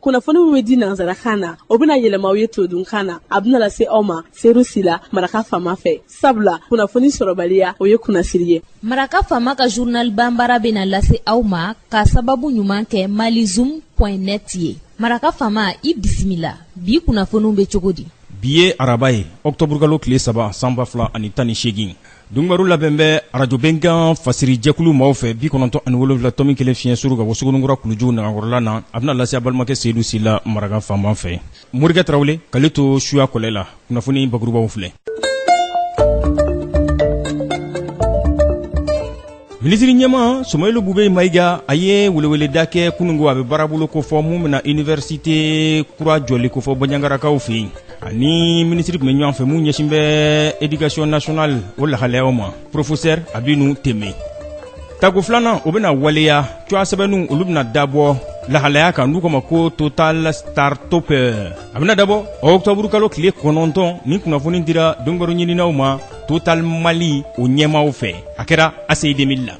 Kunnafoni min bɛ di nansarakan na, o bɛna yɛlɛma aw ye todunkan na. A bɛna lase aw ma Seru Sila, Maraka Faama fɛ, sabula kunnafoni sɔrɔbaliya, o ye kunnasiri ye. Maraka Faama ka journal banbara bɛna lase aw ma ka sababu ɲuman kɛ malizoom point net ye. Maraka Faama, i bisimila. Bi kunnafoniw bɛ cogo di? Bi ye araba ye, ɔkutɔburukalo tile 3, san 2018. Donkibaru labɛn bɛ arajo Bɛnkan fasiri jɛkulu maaw fɛ 97.1 fiɲɛ suru ka bɔ Suguninkura kulujuw nagakɔrɔla na. A bɛna lase a balimakɛ Seyidu Sila Maraka Faama fɛ. Morikɛ Tarawele k'ale to suya kɔlɛ la. Kunnafoni bakurubaw filɛ. Minisiri ɲɛmaa Sumayilu Bubɛyi Mayiga, a ye weleweleda kɛ kununko. A bɛ baarabolo kofɔ mun bɛna université kura jɔli kofɔ Banjangarakaw fɛ yen. Ani minisiri tun bɛ ɲɔgɔn fɛ mun ɲɛsin bɛ éducation nationale o lahalayaw ma, professeur Abinu Teme. Tako filanan, o bɛna waleya cogoya sɛbɛnninw, olu bɛna dabɔ lahalaya kan n'u k'a ma ko Total Startupper. A bɛna dabɔ octobre kalo tile 9. Nin kunnafoni dira donkibaru ɲininaw ma Total Mali o ɲɛmaaw fɛ. A kɛra ACI 2000 la.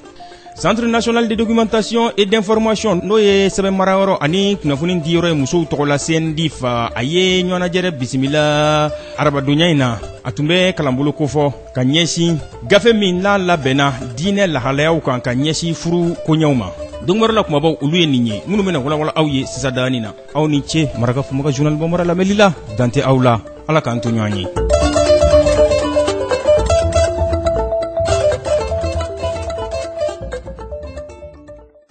Centre national de documentation et d'information, n'o ye sɛbɛn marayɔrɔ ani kunnafoni diyɔrɔ ye musow tɔgɔ la, CNDIF, a ye ɲɔgɔnnajɛrɛ bisimila arabadonya in na. A tun bɛ kalanbolo kofɔ ka ɲɛsin gafe min n'a labɛnna diinɛ lahalayaw kan ka ɲɛsin furu koɲɛw ma. Donkibaru la kumabaw, olu ye nin ye minnu bɛna walawala aw ye sisan daani na. Aw ni ce Maraka Faama ka journal bambara lamɛnli la. Dante aw la, Ala k'an to ɲɔgɔn ye.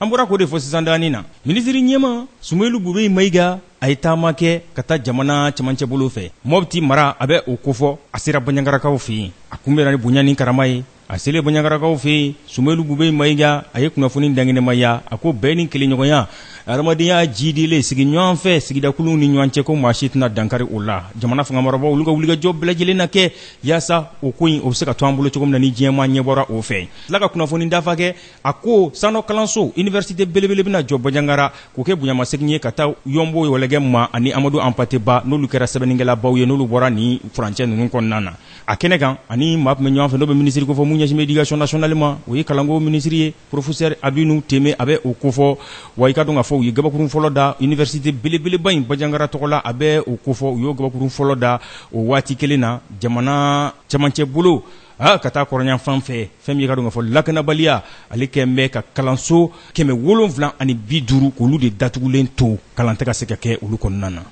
An bɔra k'o de fɔ sisan daani na. Minisiri ɲɛmaa Sumayilu Bubɛyi Mayiga, a ye taama kɛ ka taa jamana cɛmancɛ bolo fɛ, Mɔpti mara, a bɛ o kofɔ. A sera Banjangarakaw fɛ yen, a kunbɛnna ni bonya ni karama ye. A selen Banjangarakaw fɛ yen, Sumayilu Bubɛyi Mayiga, a ye kunnafoni dankɛnɛmaya. A ko bɛn ni kelenɲɔgɔnya, adamadenya jidilen, sigi ɲɔgɔn fɛ sigidakuluw ni ɲɔgɔn cɛ, ko maa si tɛna dankari o la. Jamana fanga marabaaw, olu ka wulikajɔ bɛɛ lajɛlen na kɛ yaasa o ko in, o bɛ se ka to an bolo cogo min na ni diɲɛmaa ɲɛbɔra o fɛ. Tila ka kunnafoni dafa kɛ, a ko sanɔ kalanso université belebele bɛna jɔ Banjangara k'o kɛ bonyamasegin ye ka taa Yɔnbo Wɛlɛgɛ ma ani Amadu Anpate Ba, n'olu kɛra sɛbɛnnikɛlabaw ye, n'olu bɔra nin furancɛ ninnu kɔnɔna na. A kɛnɛ kan, ani maa tun bɛ ɲɔgɔn fɛ n'o bɛ minisiri kofɔ mun ɲɛsin bɛ éducation nationale ma, o ye kalanko minisiri ye, professeur Abinu Teme, a bɛ o kofɔ. Wa i ka dɔn k'a fɔ u ye gabakurun fɔlɔ da université belebeleba in Banjangara tɔgɔ la, a bɛ o kofɔ. U y'o gabakurun fɔlɔ da o waati kelen na jamana cɛmancɛ bolo ka taa kɔrɔnyanfan fɛ. Fɛn min ye ka dɔn k'a fɔ lakanabaliya, ale kɛlen bɛ ka kalanso 750 k'olu de datugulen to, kalan tɛ ka se ka kɛ olu kɔnɔna na.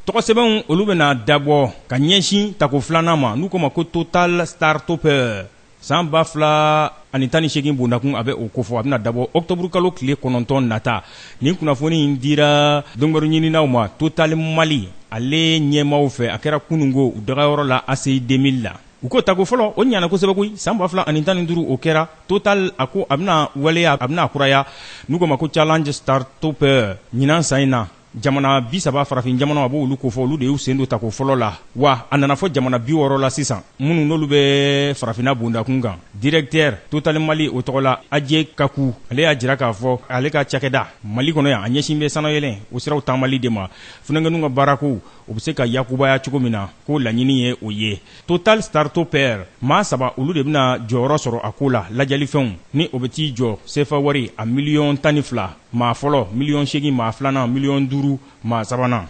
Tɔgɔsɛbɛnw, olu bɛna dabɔ ka ɲɛsin tako filanan ma n'u k'o ma ko Total Startupper san 2018 bondakun, a bɛ o kofɔ. A bɛna dabɔ octobre kalo tile 9 nata. Nin kunnafoni in dira donkibaru ɲininaw ma Total Mali ale ɲɛmaaw fɛ. A kɛra kununko u dagayɔrɔ la ACI 2000 la. U ko tako fɔlɔ, o ɲana kosɛbɛ koyi. San 2015, o kɛra. Total a ko a bɛna waleya, a bɛna kuraya n'u k'o ma ko Challenge Startupper ɲinan san in na. Jamana 30 farafin jamana, a b'olu kofɔ, olu de y'u sen don tako fɔlɔ la. Wa a nana fɔ jamana 60 la sisan minnu n'olu bɛ farafinna bondakun kan. Directeur Total Mali o tɔgɔ la, Aje Kaku, ale y'a jira k'a fɔ ale ka cakɛda Mali kɔnɔ yan, a ɲɛsin bɛ sanayɛlɛn o siraw taamali de ma, funankɛninw ka baarako o bɛ se ka yakubaya cogo min na, ko laɲini ye o ye. Total Startupper maa saba, olu de bɛna jɔyɔrɔ sɔrɔ a ko la. Lajɛlifɛnw ni o bɛ t'i jɔ sefa wari a miliyɔn 12, maa fɔlɔ miliyɔn 8, maa filanan miliyɔn 5, maa sabanan.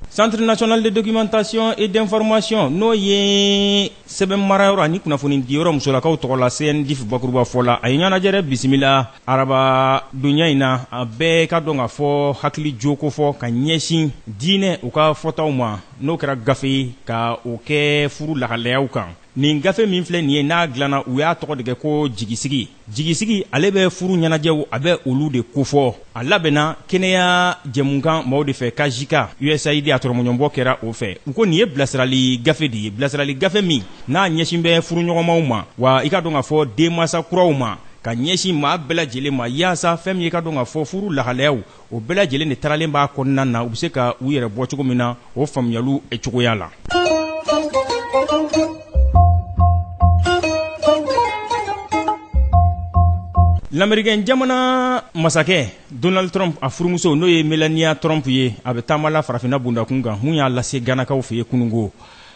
Centre national de documentation et d'information, n'o ye sɛbɛn marayɔrɔ ani kunnafoni diyɔrɔ musolakaw tɔgɔ la, CNDIF bakuruba fɔ la, a ye ɲɛnajɛrɛ bisimila araba donya in na. A bɛɛ ka dɔn k'a fɔ hakili jo kofɔ ka ɲɛsin diinɛ u ka fɔtaw ma, n'o kɛra gafe ye ka o kɛ furu lahalayaw kan. Nin gafe min filɛ nin ye, n'a dilanna, u y'a tɔgɔ de kɛ ko jigisigi. Jigisigi, ale bɛ furu ɲɛnajɛw, a bɛ olu de kofɔ. A labɛnna kɛnɛya jɛmukan maaw de fɛ, KJK USAID a tɔrɔmɔɲɔnbɔ kɛra o fɛ. U ko nin ye bilasirali gafe de ye, bilasirali gafe min n'a ɲɛsin bɛ furuɲɔgɔnmaw ma, wa i ka dɔn k'a fɔ denmansa kuraw ma, ka ɲɛsin maa bɛɛ lajɛlen ma, yaasa fɛn min ye ka dɔn k'a fɔ furu lahalayaw, o bɛɛ lajɛlen de taaralen b'a kɔnɔna na, u bɛ se ka u yɛrɛ bɔ cogo min na o faamuyaliw cogoya la. Lamerikɛn jamana Masakɛ Donald Trump a furumuso n'o ye Melania Trump ye, a bɛ taama la farafinna bondakun kan, mun y'a lase Ganakaw fɛ yen kunungo.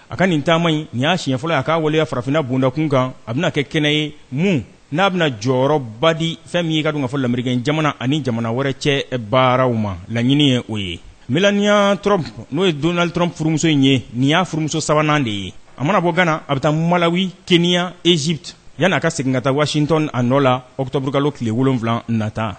A ka nin taama in, nin y'a siɲɛ fɔlɔ ye a k'a waleya farafinna bondakun kan. A bɛna kɛ kɛnɛ ye mun n'a bɛna jɔyɔrɔba di fɛn min ye ka dɔn k'a fɔ lamerikɛn jamana ani jamana wɛrɛ cɛ baaraw ma. Laɲini ye o ye. Melania Trump, n'o ye Donald Trump furumuso in ye, nin y'a furumuso sabanan de ye. A mana bɔ Ghana, a bɛ taa Malawi, Kenya, Egypte, yanni a ka segin ka taa Washington a nɔ la octobre kalo tile 7 nata.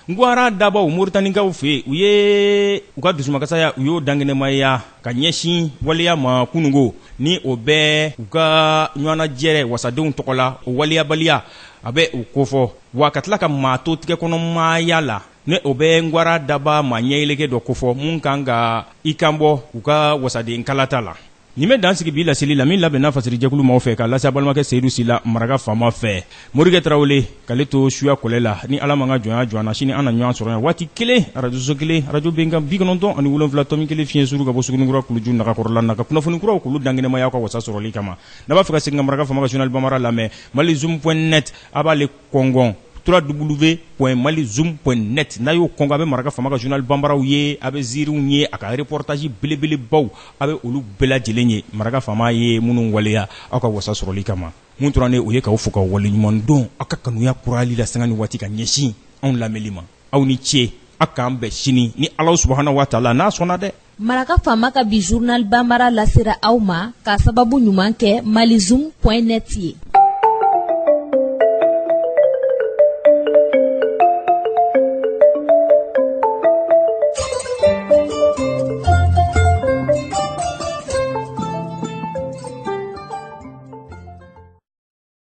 Ngwara dabaw Moritanikaw fɛ yen, u ye u ka dusumakasaya, u y'o dankɛnɛmaya ka ɲɛsin waleya ma kunungo, ni o bɛ u ka ɲɔgɔnnajɛrɛ wasadenw tɔgɔ la, o waleyabaliya a bɛ o kofɔ, wa ka tila ka maa to tigɛkɔnɔmaaya la, ni o bɛ Ngwara daba maa ɲɛyeleke dɔ kofɔ mun kan ka i kan bɔ u ka wasaden kalata la. Nin bɛ dan sigi bi laseli la min labɛnna fasirijɛkulu maaw fɛ ka lase a balimakɛ Seyidu Sila maraka faama fɛ. Morikɛ Tarawele k'ale to suya kɔlɛ la, ni Ala m'an ka jɔnya jɔ an na, sini an na ɲɔgɔn sɔrɔ yan waati kelen, arajoso kelen, arajo Bɛnkan 97.1 fiɲɛ suru ka bɔ Sugunikura kuluju nagakɔrɔla na, ka kunnafoni kuraw k'olu dankɛnɛmaya aw ka wasa sɔrɔli kama. N'a b'a fɛ ka segin ka maraka faama ka journal bambara lamɛn, malizoom point net, a b'ale kɔngɔn www.malizoom.net. N'a y'o kɔngɔn, a bɛ maraka faama ka journal banbaraw ye, a bɛ ziiriw ye, a ka reportage belebelebaw, a bɛ olu bɛɛ lajɛlen ye maraka faama ye minnu waleya aw ka wasa sɔrɔli kama. Mun tora ne o ye k'aw fo k'aw waleɲuman dɔn aw ka kanuya kurali la sanga ni waati ka ɲɛsin anw lamɛnli ma. Aw ni ce, aw k'an bɛn sini ni Ala subahana wa taala n'a sɔnna dɛ. Maraka faama ka bi journal banbara lasera aw ma k'a sababu ɲuman kɛ malizoom point net ye.